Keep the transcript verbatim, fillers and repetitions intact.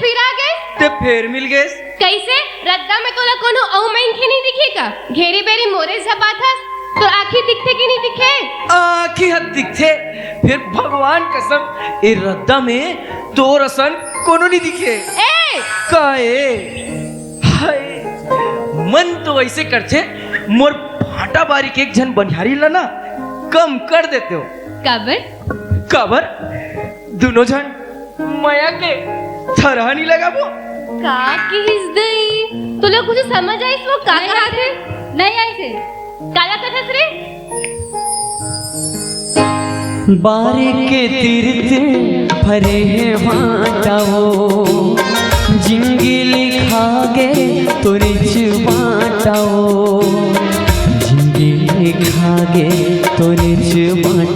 फिर आ गए। ते फेर मिल गए। कैसे? रद्दा में तोला कोनो अउ मनखे नहीं दिखे का? घेरी बेरी मोरे झपाथस, तो आँखी दिखथे कि नहीं दिखे? आँखी ह दिखथे, फिर भगवान कसम, ए रद्दा में तोर असन कोनो नहीं दिखे। ए! का ए? हाय, मन तो ऐसे करथे, मोर भाटा बारी के एक झन बनिहारी ला ना कम कर देते हो। काबर? काबर? दुनो झन मया के थरहा नहीं लगाबो। का किहिस दई? तोला कुछ समझ आइस वो का नहीं कहा थे? नहीं आइस हे। काला कथस रे? बारी के तीर तीर फरे हे भांटा वो, जिंदगी लिखा गे तोरेच बांटा वो, जिंदगी लिखा गे तोरेच बांटा।